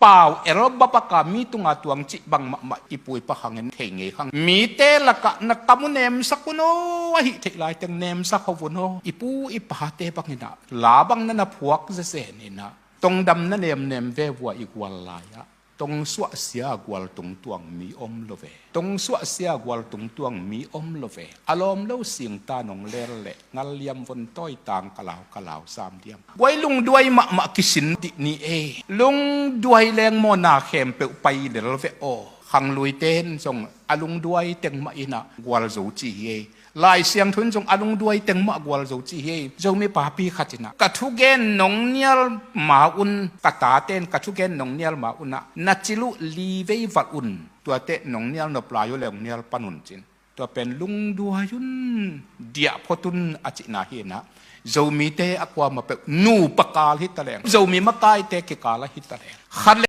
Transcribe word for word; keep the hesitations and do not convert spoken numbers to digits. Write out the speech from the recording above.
pau el babaka mi tunga tuang cih bang mahmah i pu i pa khangin thei ngei khang. Mite lakah na kam uh nemsak un aw, ahi theih laiteng nemsak ho un aw. I pu i pate bangin ah la bang na na phuak zezen in ah tongdam na nemnem ve vua i gual lai-ah. Tong suahsia gual tungtuang mi om lo ve. Tong suahsia gual tungtuang mi om lo ve. A lawm lo singta nong lel leh ngal liam von tawi tang kalau kalau sam diam. Guai lungduai mahmah kisin dih ni e. Lungduai leng maw na khempeuh pai lel ve aw. Khangluite in zong a lungduai teng mah in ah gual zo ci hi e. Lai Siangtho in zong a lungduai teng mah gual zo ci hi. Zomi papi khat in ah ka thugen nong nial ma un, ka tate in ka thugen nong nial ma un ah na cil uh li vei valh un, tuate nong nial nop lai uh le hong nial pan un cin. Tua pen lungduai un, diah phot un a cihna hi in ah. Zomite a kuamah peuh nupa kal hi ta leng, Zomi makaite kikal a hi ta leng, khat